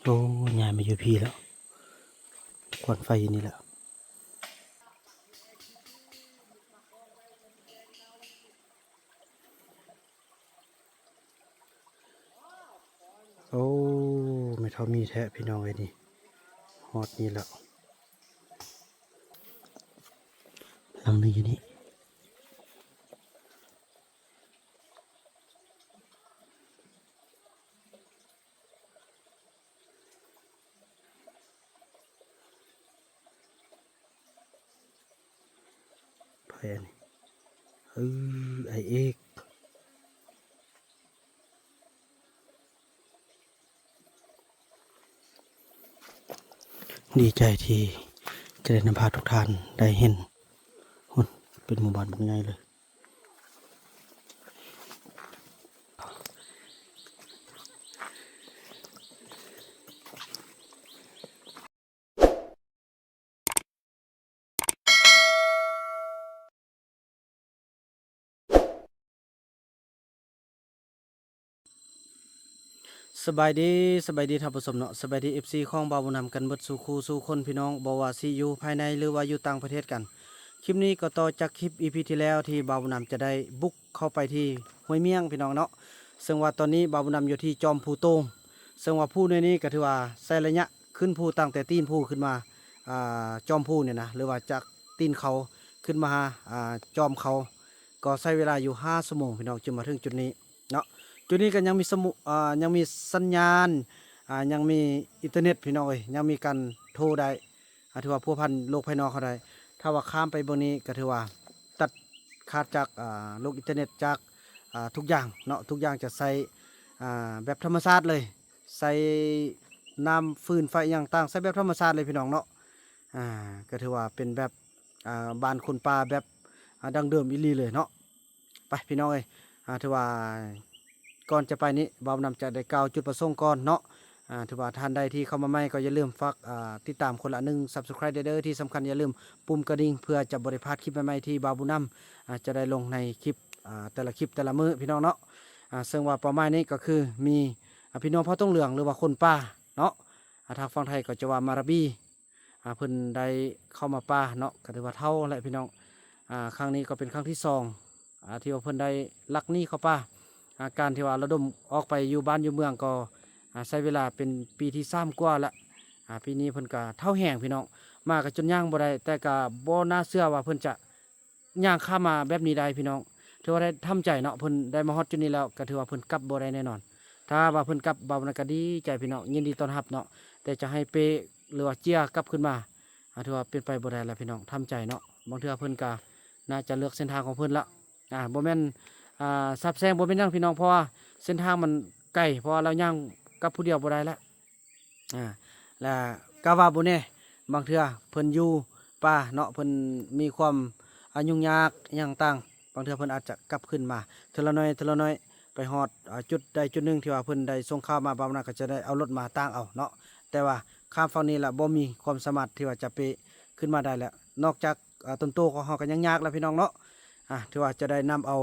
ໂອ້ ຍ້າຍມາຢູ່ພີ້ແລ້ວ ກວນໄຟຢູ່ນີ້ແຫຼະ. ໂອ້ ແມ່ເຖົ້າມີແທ້ພີ່ນ້ອງເອີຍ ນີ້ ຮອດນີ້ແລ້ວ ຫຼັງໜຶ່ງຢູ່ນີ້. ໃຜອັນນີ້? ເອີ ອ້າຍເອກ. ດີໃຈທີ່ຈະໄດ້ນຳພາທຸກທ່ານໄດ້ເຫັນ ພຸ້ນ ເປັນໝູ່ບ້ານບັກໃຫຍ່ເລີຍ. ສະບາຍດີ ສະບາຍດີທ່ານຜູ້ຊົມເນາະ ສະບາຍດີ ເອັຟຊີ ຂອງບ່າວບຸນນຳກັນເບິດສູ່ຄູ່ສູ່ຄົນ ພີ່ນ້ອງ ບໍ່ວ່າຊິຢູ່ພາຍໃນ ຫຼືວ່າຢູ່ຕ່າງປະເທດກັນ. ຄລິບນີ້ກໍຕໍ່ຈາກຄລິບ ອີພີ ທີ່ແລ້ວ ທີ່ບ່າວບຸນນຳຈະໄດ້ບຸກເຂົ້າໄປທີ່ຫ້ວຍມ້ຽງ ພີ່ນ້ອງເນາະ. ເຊິ່ງວ່າຕອນນີ້ບ່າວບຸນນຳຢູ່ທີ່ຈອມພູໂຕ່ງ ເຊິ່ງວ່າພູນີ້ ນີ້ກໍຖືວ່າໃຊ້ໄລຍະຂຶ້ນພູຕັ້ງແຕ່ຕີນພູຂຶ້ນມາ ອ່າ ຈອມພູນີ້ນະ ຫຼືວ່າຈາກຕີນເຂົາຂຶ້ນມາຫາ ອ່າ ຈອມເຂົາ ກໍໃຊ້ເວລາຢູ່ຫ້າຊົ່ວໂມງ ພີ່ນ້ອງ ຈຶ່ງມາເຖິງຈຸດນີ້ເນາະ. ຈຸດນີ້ກໍຍັງມີສະມຸ ອ່າ ຍັງມີສັນຍານ ອ່າ ຍັງມີອິນເຕີເນັດ ພີ່ນ້ອງເອີຍ ຍັງມີການໂທໄດ້ ອ່າ ຖືວ່າພົວພັນໂລກພາຍນອກເຮົາໄດ້. ຖ້າວ່າຂ້າມໄປເບິ່ງນີ້ກໍຖືວ່າຕັດຂາດຈາກ ອ່າ ໂລກອິນເຕີເນັດ ຈາກ ອ່າ ທຸກຢ່າງເນາະ ທຸກຢ່າງຈະໃຊ້ ອ່າ ແບບທຳມະຊາດເລີຍ ໃຊ້ນ້ຳຟືນໄຟອີ່ຫຍັງຕ່າງ ໃຊ້ແບບທຳມະຊາດເລີຍ ພີ່ນ້ອງເນາະ. ອ່າ ກໍຖືວ່າເປັນແບບ ອ່າ ບ້ານຄົນປ່າແບບ ອ່າ ດັ້ງເດີມອີ່ຫຼີເລີຍເນາະ. ໄປ ພີ່ນ້ອງເອີຍ ອ່າ ຖືວ່າກ່ອນຈະໄປນີ້ ບ່າວນຳຈະໄດ້ກ່າວຈຸດປະສົງກ່ອນເນາະ. ອ່າ ຖືວ່າທ່ານໃດທີ່ເຂົ້າມາໃໝ່ກໍຢ່າລືມຝາກ ອ່າ ຕິດຕາມຄົນລະໜຶ່ງ Subscribe ເດີ ທີ່ສຳຄັນຢ່າລືມປຸ່ມກະດິ່ງ ເພື່ອຈະບໍ່ໄດ້ພາດຄລິບໃໝ່ໆ ທີ່ບ່າວບຸນນຳ ອ່າ ຈະໄດ້ລົງໃນຄລິບ ອ່າ ແຕ່ລະຄລິບແຕ່ລະມື້ ພີ່ນ້ອງເນາະ. ອ່າ ເຊິ່ງວ່າເປົ້າໝາຍນີ້ກໍຄືມີ ອ່າ ພີ່ນ້ອງເຜົ່າຕົງເຫຼືອງ ຫຼືວ່າຄົນປ່າເນາະ ອ່າ ທາງຝັ່ງໄທກໍຈະວ່າມາລາບີ ອ່າ ເພິ່ນໄດ້ເຂົ້າມາປ່າເນາະ ກໍຖືວ່າເຖົ້າແຫຼະ ພີ່ນ້ອງ. ອ່າ ຄັ້ງນີ້ກໍເປັນຄັ້ງທີສອງ ອ່າ ທີ່ວ່າເພິ່ນໄດ້ລັກໜີເຂົ້າປ່າ. ອ່າ ການທີ່ວ່າລະດົມອອກໄປຢູ່ບ້ານຢູ່ເມືອງກໍ ອ່າ ໃຊ້ເວລາເປັນປີທີສາມກວ່າລະ. ອ່າ ປີນີ້ເພິ່ນກໍເຖົ້າແຮງ ພີ່ນ້ອງ ມາກໍຈົນຍ່າງບໍ່ໄດ້ ແຕ່ກໍບໍ່ໜ້າເຊື່ອວ່າເພິ່ນຈະ ຍ່າງຂ້າມມາແບບນີ້ໄດ້ ພີ່ນ້ອງ. ຖືວ່າໄດ້ທຳໃຈເນາະ ເພິ່ນໄດ້ມາຮອດຈຸດນີ້ແລ້ວ ກໍຖືວ່າເພິ່ນກັບບໍ່ໄດ້ແນ່ນອນ. ຖ້າວ່າເພິ່ນກັບ ບ່າວນຳກໍດີໃຈ ພີ່ນ້ອງ ຍິນດີຕ້ອນຮັບເນາະ ແຕ່ຈະໃຫ້ເປ ຫຼືວ່າເຈຍກັບຄືນມາ ອ່າ ຖືວ່າເປັນໄປບໍ່ໄດ້ແລ້ວ ພີ່ນ້ອງ ທຳໃຈເນາະ. ບາງເທື່ອເພິ່ນກໍໜ້າຈະເລືອກເສັ້ນທາງຂອງເພິ່ນລະ ອ່າ ບໍ່ແມ່ນ ອ່າ ສາບແຊ່ງ ບໍ່ແມ່ນຫຍັງ ພີ່ນ້ອງ ເພາະວ່າເສັ້ນທາງມັນໄກ ເພາະວ່າລາວຍ່າງກັບຜູ້ດຽວບໍ່ໄດ້ແລ້ວ. ອ່າ ແລະກະວ່າບໍ່ແນ່ ບາງເທື່ອເພິ່ນຢູ່ປ່າເນາະ ເພິ່ນມີຄວາມ ອາ ຫຍຸ້ງຍາກຫຍັງຕ່າງ ບາງເທື່ອເພິ່ນອາດຈະກັບຄືນມາເທື່ອລະໜ້ອຍ ເທື່ອລະໜ້ອຍ ໄປຮອດ ອາ ຈຸດໃດຈຸດໜຶ່ງທີ່ວ່າເພິ່ນໄດ້ສົ່ງຂ່າວມາ ບ່າວນຳກໍຈະໄດ້ເອົາລົດມາຕາງເອົາເນາະ. ແຕ່ວ່າຂ້າມຝັ່ງນີ້ລະບໍ່ມີຄວາມສາມາດທີ່ວ່າຈະເປຂຶ້ນມາໄດ້ແລ້ວ ນອກຈາກ ອາ ຕົນໂຕຂອງເຮົາກໍຍັງຍາກລະ ພີ່ນ້ອງເນາະ. ອາ ຖືວ່າຈະໄດ້ນຳເອົາ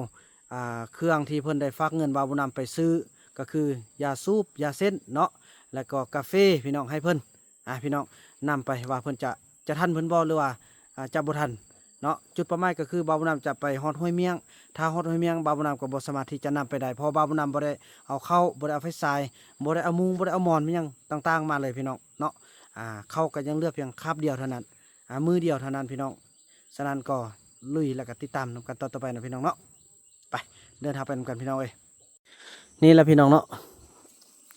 ອາ ເຄື່ອງທີ່ເພິ່ນໄດ້ຝາກເງິນບ່າວບຸນນຳໄປຊື້ ກໍຄືຢາສູບ ຢາເສັ້ນເນາະ ແລ້ວກໍກາເຟ ພີ່ນ້ອງ ໃຫ້ເພິ່ນ ອາ ພີ່ນ້ອງນຳໄປ ວ່າເພິ່ນຈະ ຈະທັນເພິ່ນບໍ່ ຫຼືວ່າ ອາ ຈະບໍ່ທັນເນາະ. ຈຸດເປົ້າໝາຍກໍຄືບ່າວບຸນນຳຈະໄປຮອດຫ້ວຍມ້ຽງ ຖ້າຮອດຫ້ວຍມ້ຽງ ບ່າວບຸນນຳກໍບໍ່ສາມາດທີ່ຈະນຳໄປໄດ້ ເພາະວ່າບ່າວບຸນນຳບໍ່ໄດ້ເອົາເຂົ້າ ບໍ່ໄດ້ເອົາໄຟສາຍ ບໍ່ໄດ້ເອົາມຸງ ບໍ່ໄດ້ເອົາໝອນ ມີຫຍັງຕ່າງໆມາເລີຍ ພີ່ນ້ອງເນາະ. ອາ ເຂົ້າກໍຍັງເຫຼືອພຽງຄາບດຽວເທົ່ານັ້ນ ອາ ມື້ດຽວເທົ່ານັ້ນ ພີ່ນ້ອງ. ສະນັ້ນກໍລຸຍ ແລ້ວກໍຕິດຕາມນຳກັນຕໍ່ໆໄປເນາະ ພີ່ນ້ອງເນາະ. ໄປ ເດີນທາງໄປນຳກັນ ພີ່ນ້ອງເອີຍ. ນີ້ລະ ພີ່ນ້ອງເນາະ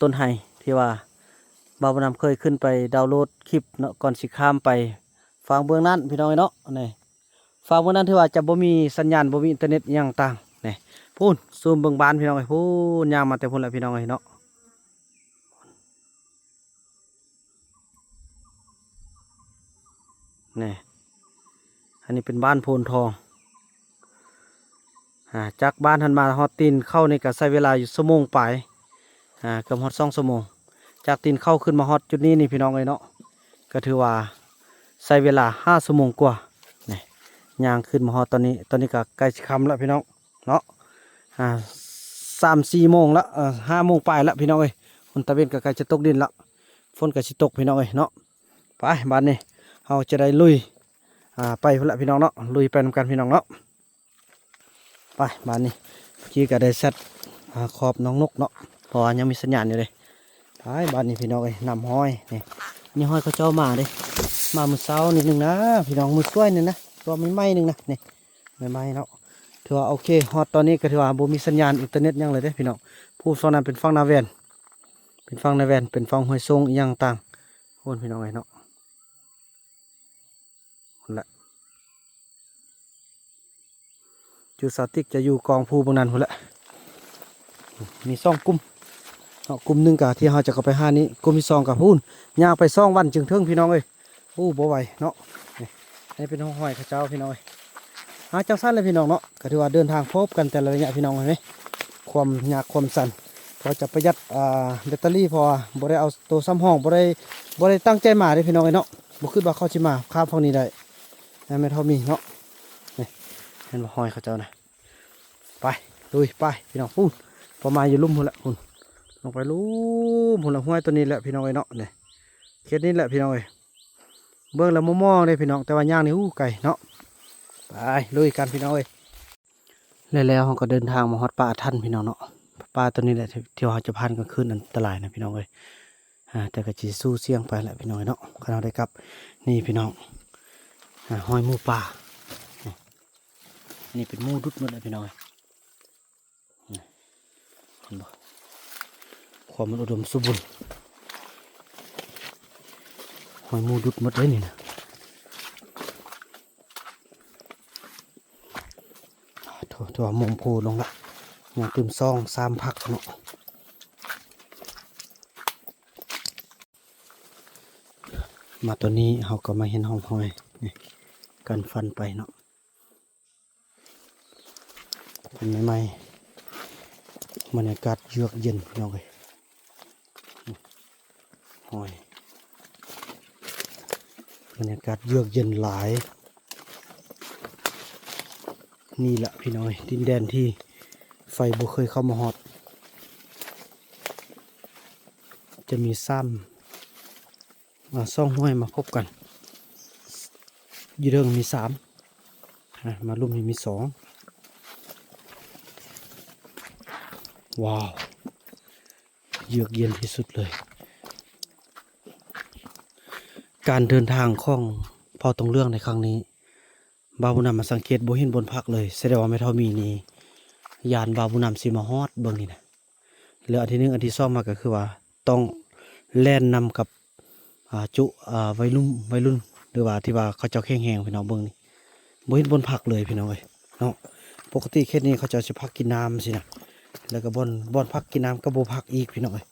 ຕົ້ນໄຮທີ່ວ່າບ່າວບຸນນຳເຄີຍຂຶ້ນໄປດາວໂຫຼດຄລິບເນາະ ກ່ອນຊິຂ້າມໄປຝັ່ງເບື້ອງນັ້ນ ພີ່ນ້ອງເອີຍເນາະ. ນີ້ ຝັ່ງເບື້ອງນັ້ນຖືວ່າຈະບໍ່ມີສັນຍານ ບໍ່ມີອິນເຕີເນັດອີ່ຫຍັງຕ່າງ. ນີ້ ພຸ້ນ ຊູມເບິ່ງບ້ານ ພີ່ນ້ອງເອີຍ ພຸ້ນ ຍ່າງມາແຕ່ພຸ້ນລະ ພີ່ນ້ອງເອີຍເນາະ. ນີ້ ອັນນີ້ເປັນບ້ານໂພນທອງ. ອາ ຈາກບ້ານຫັ້ນມາຮອດຕີນເຂົານີ້ກໍໃຊ້ເວລາຢູ່ຊົ່ວໂມງປາຍ ອາ ເກືອບຮອດສອງຊົ່ວໂມງ. ຈາກຕີນເຂົາຂຶ້ນມາຮອດຈຸດນີ້ນີ້ ພີ່ນ້ອງເອີຍເນາະ ກໍຖືວ່າໃຊ້ເວລາຫ້າຊົ່ວໂມງກວ່າ. ນີ້ ຍ່າງຂຶ້ນມາຮອດຕອນນີ້ ຕອນນີ້ກໍໃກ້ຊິຄ່ຳລະ ພີ່ນ້ອງເນາະ. ອາ ສາມສີ່ໂມງລະ ເອີ ຫ້າໂມງປາຍລະ ພີ່ນ້ອງເອີຍ. ຫຸ່ນຕາເວັນກໍໃກ້ຈະຕົກດິນລະ ເ ຝົນກໍຊິຕົກພີ່ນ້ອງເອີຍເນາະ. ໄປ ບາດນີ້ເຮົາຈະໄດ້ລຸຍ ອ່າ ໄປພຸ້ນລະພີ່ນ້ອງເນາະ, ລຸຍໄປນຳກັນພີ່ນ້ອງເນາະ. ໄປ ບາດນີ້ ເມື່ອກີ້ກໍໄດ້ແຊັດ ອ່າ ຂອບໜອງນົກເນາະ ເພາະວ່າຍັງມີສັນຍານຢູ່ເດ້. ໄປ ບາດນີ້ພີ່ນ້ອງເອີຍ ນ້ຳຫ້ອຍນີ້ ນີ້ຫ້ອຍເຂົາເຈົ້າມາເດ້ ມາມື້ເຊົ້ານີ້ໜຶ່ງນະພີ່ນ້ອງ, ມື້ສວຍນີ້ນະ ຕົວໃໝ່ໆໜຶ່ງນະ ນີ້ໃໝ່ໆເນາະ. ຖືວ່າໂອເຄ ຮອດຕອນນີ້ກໍຖືວ່າບໍ່ມີສັນຍານອິນເຕີເນັດຫຍັງເລີຍເດ້ພີ່ນ້ອງ. ພູ່ຝັ່ງນັ້ນເປັນຝັ່ງນາແວ່ນ ເປັນຝັ່ງນາແວ່ນ ເປັນຝັ່ງຫ້ວຍໂຊງອີ່ຫຍັງຕ່າງ ໂອ້ນ ພີ່ນ້ອງເອີຍເນາະ. ພຸ້ນແຫຼະ ຈຸດສາວຕິກຈະຢູ່ກອງພູເບື້ອງນັ້ນພຸ້ນແຫຼະ. ມີສອງກຸ່ມເນາະ, ກຸ່ມໜຶ່ງກະທີ່ເຮົາຈະເຂົ້າໄປຫານີ້, ກຸ່ມທີສອງກະພຸ້ນ ຍ່າງໄປສອງວັນຈຶ່ງເຖິງພີ່ນ້ອງເອີຍ. ໂອ້ ບໍ່ໄຫວເນາະ. ນີ້ ອັນນີ້ເປັນຫ້ອຍເຂົາເຈົ້າພີ່ນ້ອງເອີຍ. ຫາ ຈັ່ງຊັ້ນແຫຼະພີ່ນ້ອງເນາະ, ກໍຖືວ່າເດີນທາງພົບກັນແຕ່ລະໄລຍະພີ່ນ້ອງເອີຍ. ຄວາມຍາກຄວາມຊັນ ເພື່ອຈະປະຢັດ ອ່າ ແບັດເຕີຣີ ເພາະວ່າບໍ່ໄດ້ເອົາໂຕສຳຮອງ, ບໍ່ໄດ້ ບໍ່ໄດ້ຕັ້ງໃຈມາເດ້ພີ່ນ້ອງເອີຍເນາະ. ບໍ່ຄິດວ່າເຂົາຊິມາຂ້າມຝັ່ງນີ້ໄດ້ ແມ່ນເທົ່າມີເນາະ. ນີ້ ເຫັນບໍ່ ຫ້ອຍເຂົາເຈົ້ານະ. ໄປ ລຸຍໄປພີ່ນ້ອງ. ພຸ້ນ ປະມານຢູ່ລຸ່ມພຸ້ນແຫຼະ ພຸ້ນ ລົງໄປລຸ່ມພຸ້ນລະ. ຫ້ວຍຕົວນີ້ແຫຼະພີ່ນ້ອງເອີຍເນາະ. ນີ້ ເຂດນີ້ແຫຼະພີ່ນ້ອງເອີຍ. ເບິ່ງແລ້ວມອງໆເດ້ພີ່ນ້ອງ, ແຕ່ວ່າຍ່າງນີ້ ໂອ້ ໄກເນາະ. ໄປ ລຸຍກັນພີ່ນ້ອງເອີຍ. ແລ້ວໆເຮົາກໍເດີນທາງມາຮອດປ່າອາຖັນພີ່ນ້ອງເນາະ. ປ່າຕົວນີ້ແຫຼະທີ່ ທີ່ເຮົາຈະຜ່ານກາງຄືນອັນຕະລາຍນະພີ່ນ້ອງເອີຍ. ອ່າ ແຕ່ກໍຊິສູ້ສ່ຽງໄປແຫຼະພີ່ນ້ອງເນາະ ຄັນເຮົາໄດ້ກັບ. ນີ້ພີ່ນ້ອງ ອ່າ ຮອຍໝູປ່າ. ນີ້ເປັນໝູດຸດໝົດແຫຼະພີ່ນ້ອງເອີຍ. ເຫັນບໍ່ ຄວາມມັນອຸດົມສົມບູນ. ຮອຍໝູດຸດໝົດເດ້ນີ້ນະ. ໂທ້ ຖືວ່າມຸມພູລົງລະ ຍັງຕື່ມສອງສາມພັກເນາະ. ມາຕອນນີ້ເຮົາກໍມາເຫັນຮ່ອງຮອຍ ນີ້ ການຟັນໄປເນາະ. ເປັນໃໝ່ໆ ບັນຍາກາດເຢືອກເຢັນພີ່ນ້ອງເອີຍ. ໂອ້ຍ ບັນຍາກາດເຢືອກເຢັນຫຼາຍ. ນີ້ລະພີ່ນ້ອງເອີຍ ດິນແດນທີ່ໄຟບໍ່ເຄີຍເຂົ້າມາຮອດ. ຈະມີສາມ ອ່າ ສອງຫ້ວຍມາພົບກັນ. ຢູ່ເທິງມີສາມ ອ່າ ມາລຸ່ມນີ້ມີສອງ. ວ້າວ ເຢືອກເຢັນທີ່ສຸດເລີຍ. ການເດີນທາງຂອງເຜົ່າຕົງເຫຼືອງໃນຄັ້ງນີ້ ບ່າວບຸນນຳມາສັງເກດບໍ່ເຫັນບ່ອນພັກເລີຍ, ສະແດງວ່າແມ່ເຖົ້າມີນີ້ຢ້ານບ່າວບຸນນຳຊິມາຮອດເບິ່ງນີ້ນະ. ແລ້ວອັນທີໜຶ່ງ, ອັນທີສອງມາກໍຄືວ່າຕ້ອງແລ່ນນຳກັບ ອ່າ ຈຸ ອ່າ ໄວໜຸ່ມ ໄວລຸ້ນ ຫຼືວ່າທີ່ວ່າເຂົາເຈົ້າແຂງແຮງ. ພີ່ນ້ອງເບິ່ງນີ້ ບໍ່ເຫັນບ່ອນພັກເລີຍພີ່ນ້ອງເອີຍເນາະ. ປົກກະຕິເຂດນີ້ເຂົາເຈົ້າຊິພັກກິນນ້ຳຊີ້ນະ, ແລ້ວກໍບ່ອນ ບ່ອນພັກກິນນ້ຳກໍບໍ່ພັກອີກພີ່ນ້ອງເອີຍ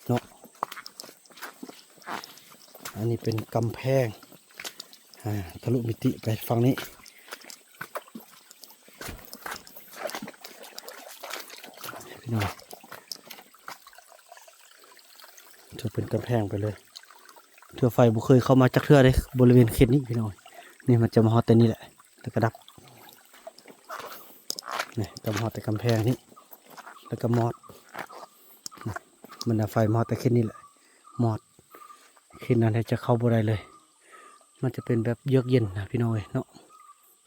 ເນາະ. ອັນນີ້ເປັນກຳແພງ ອ່າ ທະລຸມິຕິໄປຝັ່ງນີ້ພີ່ນ້ອງ. ຖືເປັນກຳແພງໄປເລີຍ. ເທື່ອໄຟບໍ່ເຄີຍເຂົ້າມາຈັກເທື່ອເດ້ ບໍລິເວນເຂດນີ້ພີ່ນ້ອງ. ນີ້ມັນຈະມາຮອດແຕ່ນີ້ແຫຼະ ແລ້ວກໍດັບ. ນີ້ກໍມາຮອດແຕ່ກຳແພງນີ້ ແລ້ວກໍມອດ. ມັນເອົາໄຟມາຮອດແຕ່ເຂດນີ້ແຫຼະ ມອດ. ເຂດນັ້ນແທບຈະເຂົ້າບໍ່ໄດ້ເລີຍ. ມັນຈະເປັນແບບເຢືອກເຢັນນະພີ່ນ້ອງເອີຍເນາະ.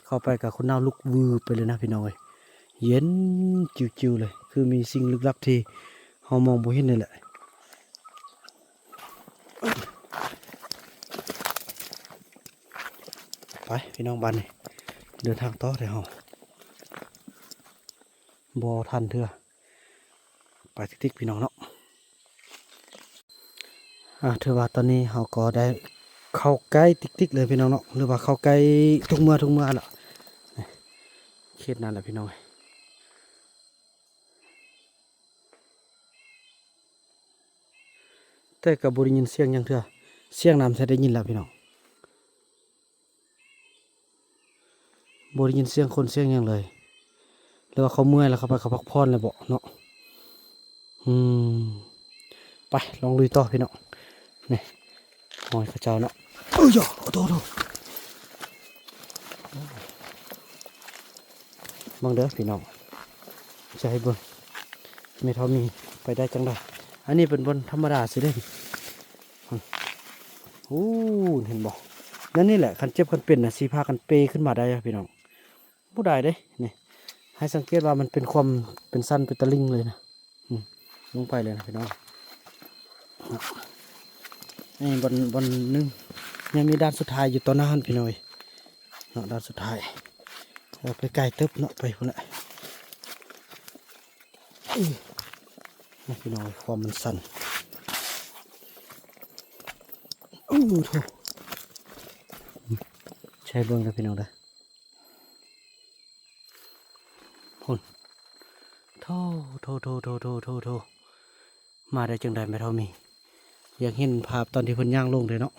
ເຂົ້າໄປກໍຄົນໜາວລຸກວືບໄປເລີຍນະພີ່ນ້ອງເອີຍ. ເຢັນຈິວໆເລີຍ ຄືມີສິ່ງລຶກລັບທີ່ເຮົາມອງບໍ່ເຫັນນີ້ແຫຼະ. ໄປພີ່ນ້ອງ ບາດນີ້ເດີນທາງຕໍ່ເດີ້ເຮົາ. ບໍ່ທັນເທື່ອ ໄປຕິກໆ ພີ່ນ້ອງເນາະ. ອ່າ ຖືວ່າຕອນນີ້ເຮົາກໍໄດ້ເຂົ້າໃກ້ຕິກໆ ເລີຍພີ່ນ້ອງເນາະ ຫຼືວ່າເຂົ້າໃກ້ທຸກເມື່ອທຸກເມື່ອລະ ເຂດນັ້ນລະພີ່ນ້ອງ. ແຕ່ກໍບໍ່ໄດ້ຍິນສຽງຫຍັງເທື່ອ ສຽງນ້ຳແທ້ໄດ້ຍິນລະພີ່ນ້ອງ. ບໍ່ໄດ້ຍິນສຽງຄົນສຽງຫຍັງເລີຍ ຫຼືວ່າເຂົາເມື່ອຍແລ້ວ ເຂົາໄປ ເຂົາພັກຜ່ອນແລ້ວເບາະເນາະ. ອືມ ໄປ ລອງລຸຍຕໍ່ພີ່ນ້ອງ. ນີ້ ຮອຍເຂົາເຈົ້າເນາະ. ເອີຍ ໂອ້ໂຫ ເບິ່ງເດີ້ພີ່ນ້ອງ ຈະໃຫ້ເບິ່ງແມ່ເຖົ້າມີໄປໄດ້ຈັ່ງໃດ. ອັນນີ້ເປັນບ່ອນທຳມະດາຊື່ເດ້. ໂອ້ ເຫັນບໍ່? ແນວນີ້ແຫຼະ ຄັນເຈັບຄັນເປັນນະ ຊິພາກັນເປຂຶ້ນມາໄດ້ອະພີ່ນ້ອງ. ບໍ່ໄດ້ເດ້ ນີ້ ໃຫ້ສັງເກດວ່າມັນເປັນຄວາມເປັນຊັ້ນເປັນຕະລິ່ງເລີຍນະ. ອືມ ລົງໄປເລີຍນະພີ່ນ້ອງ. ນີ້ບ່ອນ ບ່ອນໜຶ່ງ ຍັງມີດ່ານສຸດທ້າຍຢູ່ຕໍ່ໜ້າຫັ້ນພີ່ນ້ອງເອີຍເນາະ. ດ່ານສຸດທ້າຍ ເອົາໄປໄກເຕີບເນາະ ໄປພຸ້ນແຫຼະ. ອືມ ນີ້ພີ່ນ້ອງເອີຍ ຄວາມມັນສັ່ນ. ໂອ້ໂທ້ ໃຊ້ເບິ່ງເດີພີ່ນ້ອງເດີ. ພຸ້ນ ໂທ້ ໂທ້ ໂທ້ ໂທ້ ມາໄດ້ຈັ່ງໃດແມ່ເຖົ້າມີ? ຢາກເຫັນພາບຕອນທີ່ເພິ່ນຍ່າງລົງເດ້ເນາະ.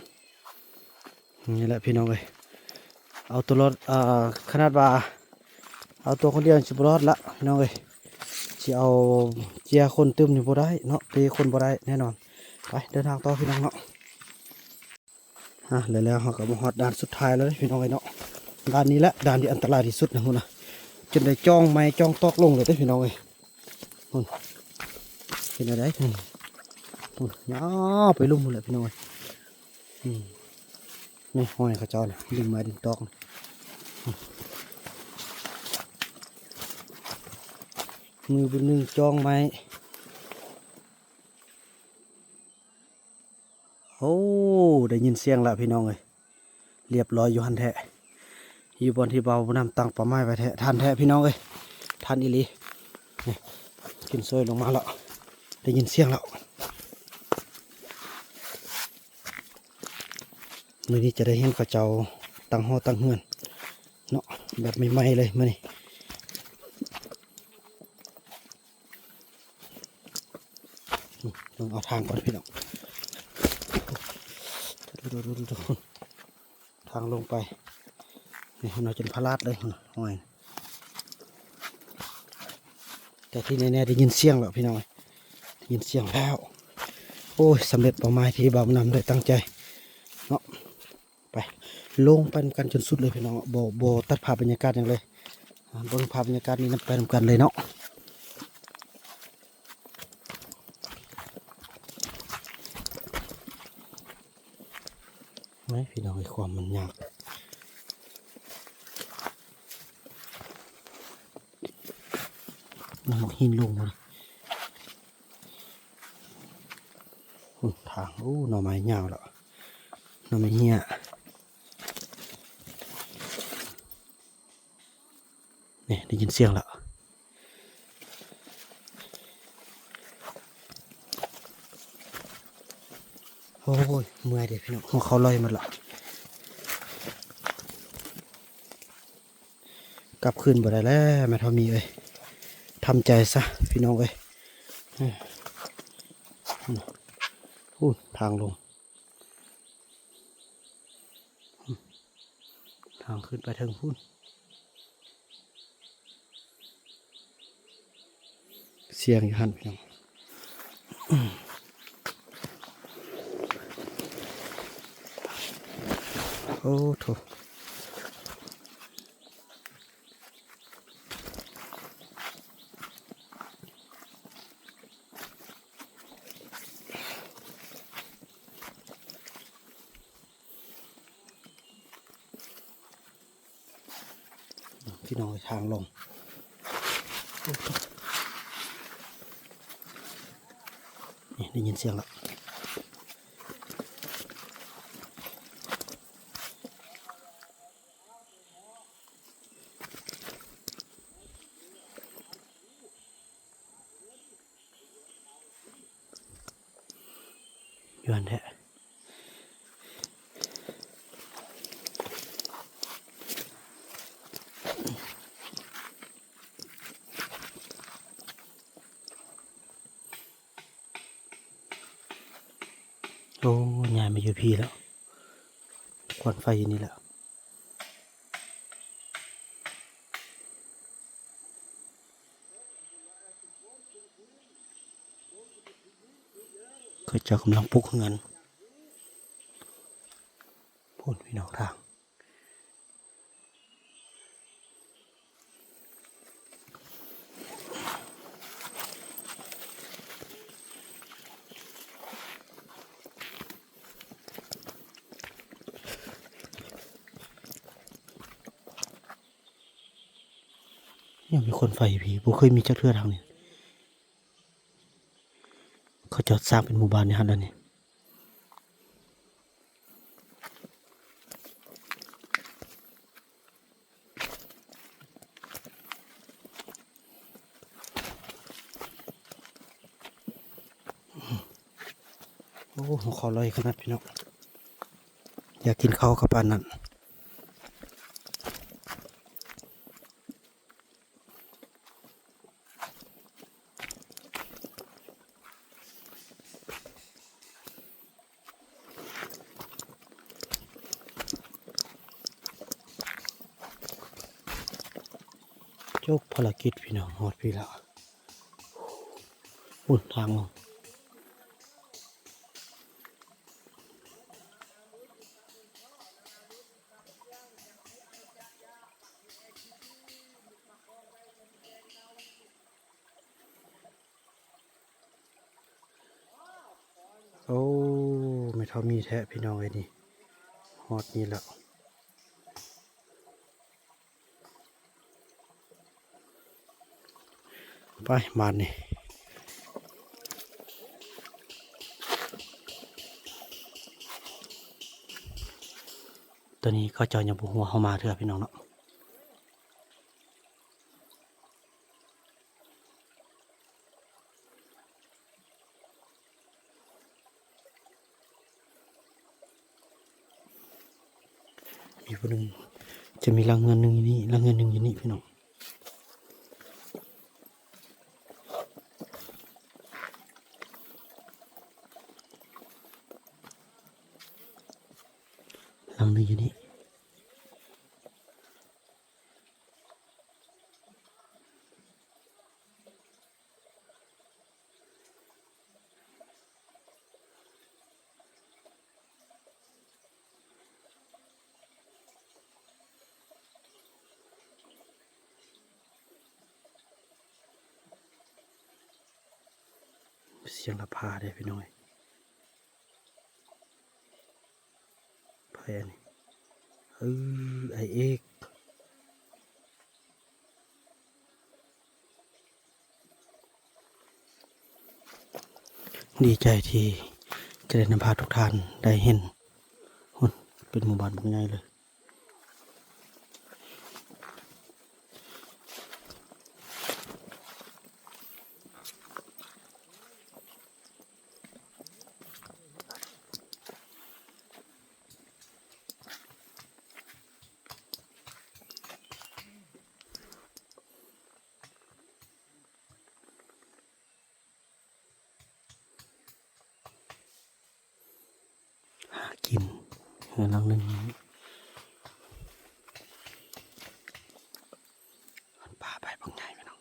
ນີ້ແຫຼະພີ່ນ້ອງເອີຍ ເອົາຕົວລອດ ເອີ ຂະໜາດວ່າເອົາຕົວຄົນດຽວຊິບໍ່ລອດລະພີ່ນ້ອງເອີຍ. ຊິເອົາເຈ້ຍຄົນຕື່ມນີ້ບໍ່ໄດ້ເນາະ ເປຄົນບໍ່ໄດ້ແນ່ນອນ. ໄປເດີນທາງຕໍ່ພີ່ນ້ອງເນາະ. ອ່ະ ແລ້ວ ແລ້ວເຮົາກໍມາຮອດດ່ານສຸດທ້າຍແລ້ວເດ້ພີ່ນ້ອງເອີຍເນາະ. ດ່ານນີ້ແຫຼະ ດ່ານທີ່ອັນຕະລາຍທີ່ສຸດນະພຸ້ນນະ. ຈົນໄດ້ຈ່ອງໄມ້ຈ່ອງຕອກລົງເລີຍເດ້ພີ່ນ້ອງເອີຍ. ພຸ້ນ ເປັນແນວໃດ? ພຸ້ນ ຍາວໄປລຸ່ມພຸ້ນແຫຼະພີ່ນ້ອງເອີຍ. ອືມ ນີ້ຫ້ອຍເຂົາເຈົ້ານະ ດຶງໄມ້ດຶງຕອກ. ມືບຸນໜຶ່ງຈ່ອງໄມ້. ໂອ້ ໄດ້ຍິນສຽງລະພີ່ນ້ອງເອີຍ. ລຽບລ້ອຍຢູ່ຫັ້ນແທ້ ຢູ່ບ່ອນທີ່ບ່າວນຳຕັ້ງເປົ້າໝາຍໄວ້ແທ້. ທ່ານແທ້ພີ່ນ້ອງເອີຍ ທ່ານອີ່ຫຼີ. ນີ້ ຂຶ້ນຊ່ອຍລົງມາແລ້ວ ໄດ້ຍິນສຽງແລ້ວ. ມື້ນີ້ຈະໄດ້ເຫັນເຂົາເຈົ້າຕັ້ງຫໍຕັ້ງເຮືອນເນາະ ແບບໃໝ່ໆເລີຍມື້ນີ້. ອືມ ເບິ່ງເອົາທາງກ່ອນພີ່ນ້ອງ ທາງລົງໄປ. ນີ້ເນາະ ຈົນພະລາດເລີຍ ຫ້ອຍ. ແຕ່ທີ່ແນ່ໆໄດ້ຍິນສຽງແລ້ວພີ່ນ້ອງ ໄດ້ຍິນສຽງແລ້ວ. ໂອ້ຍ ສຳເລັດເປົ້າໝາຍທີ່ບ່າວນຳໄດ້ຕັ້ງໃຈເນາະ. ໄປ ລົງໄປນຳກັນຈົນສຸດເລີຍພີ່ນ້ອງ ບໍ່ ບໍ່ຕັດພາບບັນຍາກາດຫຍັງເລີຍ. ອ່າ ເບິ່ງພາບບັນຍາກາດນີ້ນຳ ໄປນຳກັນເລີຍເນາະ. ເຮີ້ຍ ພີ່ນ້ອງເອີຍ ຄວາມມັນຍາກ ນຳໝາກຫີນລົງມາ. ໂອ້ ທາງ ໂອ້ ໜໍ່ໄມ້ຍາວແລ້ວ ໜໍ່ໄມ້ເຫ້ຍ. ນີ້ ໄດ້ຍິນສຽງແລ້ວ. ໂອ້ຍ ເມື່ອຍເດ້ພີ່ນ້ອງ ຫົວເຂົ່າລອຍໝົດລະ. ກັບຄືນບໍ່ໄດ້ແລ້ວແມ່ເຖົ້າມີເອີຍ ທຳໃຈຊະພີ່ນ້ອງເອີຍ. ເອີ ພຸ້ນ ທາງລົງ ທາງຂຶ້ນໄປເທິງພຸ້ນ. ສຽງຢູ່ຫັ້ນພີ່ນ້ອງ. ໂອ້ໂທ້. ພີ່ນ້ອງເອີຍ ທາງລົງ ນີ້ ໄດ້ຍິນສຽງແລ້ວ. ຢູ່ຫັ້ນແທ້ ໂອ້ ຍ້າຍມາຢູ່ພີ້ແລ້ວ ຄວັນໄຟຢູ່ນີ້ແຫຼະ. ເຂົາເຈົ້າກຳລັງປຸກເຮືອນ ພຸ້ນພີ່ນ້ອງ ທາງ ໂ ຍັງມີໂຄມໄຟຢູ່ພີ້ ບໍ່ເຄີຍມີຈັກເທື່ອທາງນີ້. ເຂົາເຈົ້າສ້າງເປັນໝູ່ບ້ານໃນຫັ້ນແລ້ວນີ້. ໂອ້ ຫິວເຂົ້າຫຼາຍຂະໜາດພີ່ນ້ອງ ຢາກກິນເຂົ້າກະປານນັ້ນ. ຈົບພາລະກິດພີ່ນ້ອງ ຮອດພີ້ແລ້ວ. ໂອ້ ທາງລົງ. ໂອ້ ແມ່ເຖົ້າມີແທ້ພີ່ນ້ອງເອີຍນີ້ ຮອດນີ້ແລ້ວ. ໄປບາດນີ້ ຕອນນີ້ເຂົາເຈົ້າຍັງບໍ່ຮູ້ວ່າເຮົາມາເທື່ອພີ່ນ້ອງເນາະ. ມີຜູ້ໜຶ່ງ ຈະມີຫຼັງເຮືອນໜຶ່ງຢູ່ນີ້ ຫຼັງເຮືອນໜຶ່ງຢູ່ນີ້ພີ່ນ້ອງ. ຫຼັງໜຶ່ງຢູ່ນີ້. ສຽງລະພາເດ້ພີ່ນ້ອງເອີຍ. ໃຜອັນນີ້? ເອີ ອ້າຍເອກ. ດີໃຈທີ່ຈະໄດ້ນຳພາທຸກທ່ານໄດ້ເຫັນ. ພຸ້ນ ເປັນໝູ່ບ້ານບັກໃຫຍ່ເລີຍ. ຫາກິນເຮືອນຫຼັງໜຶ່ງ ມັນປ່າໄຜ່ບັກໃຫຍ່ພີ່ນ້ອງ.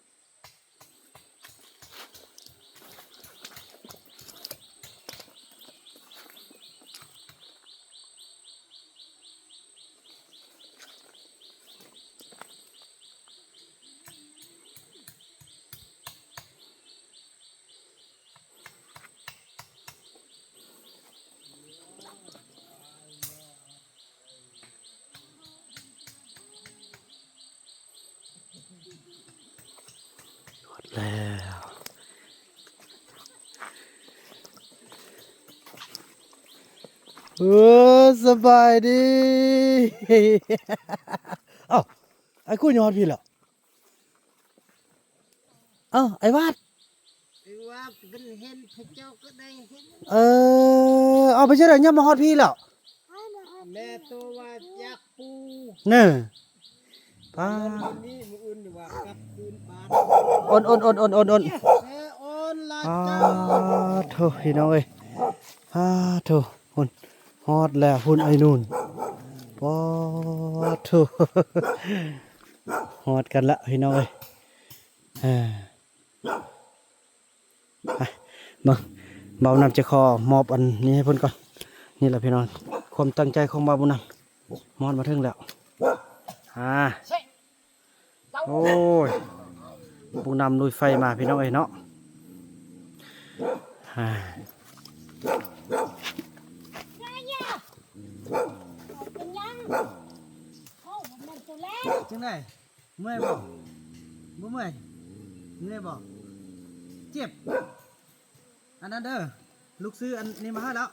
ຮອດແລ້ວ. ເອີ ສະບາຍດີ. ເອົ້າ ອ້າຍກຸ້ຍຮອດພີ້ແລ້ວ. ເອົ້າ ອ້າຍວາດ ໄປວ່າເພິ່ນເຫັນ ເຂົາເຈົ້າກໍໄດ້ເຫັນ. ເອີ ເອົາໄປຈັ່ງໃດ ຍາມມາຮອດພີ້ແລ້ວ. ແມ່ໂຕວ່າຢາກປູ ເນີ ປ້າ ມື້ນີ້ມື້ອື່ນວ່າກັບຄືນບ້ານ. ໂອນ ໂອນ ໂອນ ໂອນ ໂອນ ໂອນ ເອີ ໂອນລະ ປ້າ ເຈົ້າ ໂທ້ ພີ່ນ້ອງເອີຍ ປ້າ ໂທ້ ພຸ້ນ ຮອດແລ້ວ ພຸ້ນ ໄອ້ນູນ ປ້າ ໂທ້ ຮອດກັນລະ ພີ່ນ້ອງເອີຍ. ເອີ ໄປ ເບິ່ງ ບ່າວບຸນນຳຈະຂໍມອບອັນນີ້ໃຫ້ເພິ່ນກ່ອນ. ນີ້ແຫຼະພີ່ນ້ອງ ຄວາມຕັ້ງໃຈຂອງບ່າວບຸນນຳ ມອດມາເຖິງແລ້ວ. ອ່າ ໂອ້ຍ ບຸນນຳລຸຍໄຟມາພີ່ນ້ອງເອີຍເນາະ. ອ່າ ເປັນຫຍັງ? ເອົາ ເປັນຫຍັງ? ເອົ້າ ມັນຕົວແລກ ຈັ່ງໃດ? ເມື່ອຍບໍ່? ບໍ່ເມື່ອຍ? ເມື່ອຍບໍ່? ເຈັບ. ອັນນັ້ນເດີ ລູກຊື້ອັນນີ້ມາໃຫ້ແລ້ວ.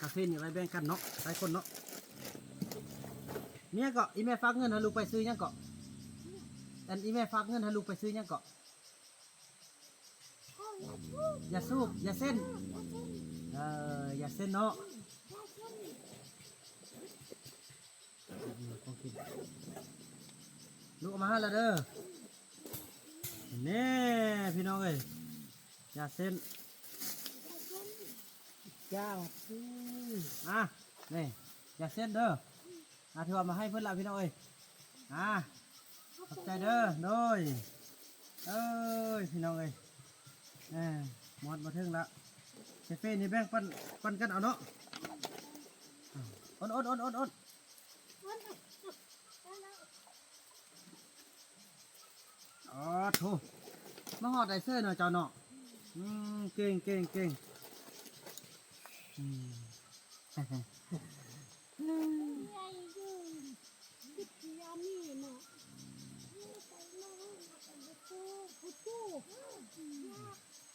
ກາເຟນີ້ໄວ້ແບ່ງກັນເນາະ ຫຼາຍຄົນເນາະ. ເມຍເກາະ ອີແມ່ຝາກເງິນໃຫ້ລູກໄປຊື້ຫຍັງເກາະ? ອັນ ອີແມ່ຝາກເງິນໃຫ້ລູກໄປຊື້ຫຍັງເກາະ? ຢາສູບ ຢາເສັ້ນ. ເອີ ຢາເສັ້ນເນາະ. ລູກເອົາມາໃຫ້ແລ້ວເດີ. ແນ່ ພີ່ນ້ອງເອີຍ ຢາເສັ້ນ. ຈ້າ ອາ ນີ້ ຢາເສັ້ນເດີ. ອາ ຖືວ່າມາໃຫ້ເພິ່ນລະ ພີ່ນ້ອງເອີຍ. ອາ ຂອບໃຈເດີ. ໂດຍ ເອີຍ ພີ່ນ້ອງເອີຍ ເອີ ໝົດມາເຖິງລະ. ກາເຟນີ້ແບ່ງປັນ ປັນກັນເອົາເນາະ. ອາ ອົດໆໆໆ. ອໍ ໂທ້ ມາຮອດໄດ້ເສີຍເນາະເຈົ້າເນາະ. ອືມ ເກັ່ງໆໆ. ອືມ ໃຫຍ່ຢູ່ ຄິດຊິອັນນີ້ເນາະ ຢູ່ໄປມາຫາ ຢາກປູ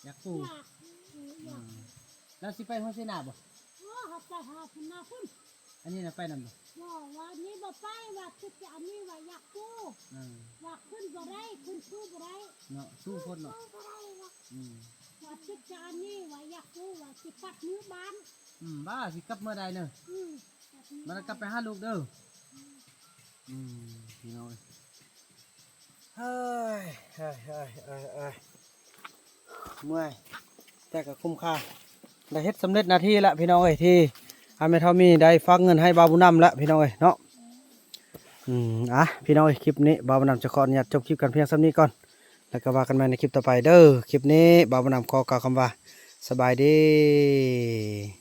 ຢາກປູ ຢາກ ອືມ ຢາກ. ແລ້ວຊິໄປຫົວໄຊນາບໍ່? ໂອ້ ເຮົາໄປຫາພຸ້ນນະພຸ້ນ. ອັນນີ້ນະໄປນຳບໍ່? ບໍ່ ວ່ານີ້ບໍ່ໄປ ວ່າຄິດຈະອັນນີ້ ວ່າຢາກຕູ້. ອືມ ວ່າຂຶ້ນບໍ່ໄດ້ ຂຶ້ນສູ້ບໍ່ໄດ້ເນາະ ສູ້ໂພດເນາະ. ຂຶ້ນສູ້ບໍ່ໄດ້ວ່າ. ອືມ ວ່າຄິດຈະອັນນີ້ ວ່າຢາກຕູ້ ວ່າຊິກັບມືບ້ານ. ອືມ ວ່າຊິກັບເມື່ອໃດເນີ? ອືມ ມັນກັບໄປຫາລູກເດີ. ອືມ ອືມ ພີ່ນ້ອງເອີຍ ເຮີ້ຍ ເຮີ້ຍ ເຮີ້ຍ ເຮີ້ຍ ເຮີ້ຍ ເມື່ອຍ ແຕ່ກໍຄຸ້ມຄ່າ ໄດ້ເຮັດສຳເລັດໜ້າທີ່ລະ ພີ່ນ້ອງເອີຍ ທີ່ອາແມ່ເຖົ້າມີໄດ້ຝາກເງິນໃຫ້ບ່າວບຸນນຳລະ ພີ່ນ້ອງເອີຍເນາະ. ອືມ ອາ ພີ່ນ້ອງເອີຍ ຄລິບນີ້ບ່າວບຸນນຳຈະຂໍອະນຸຍາດຈົບຄລິບກັນພຽງສ່ຳນີ້ກ່ອນ ແລ້ວກໍວ່າກັນໃໝ່ໃນຄລິບຕໍ່ໄປເດີ. ຄລິບນີ້ບ່າວບຸນນຳຂໍກ່າວຄຳວ່າ ສະບາຍດີ.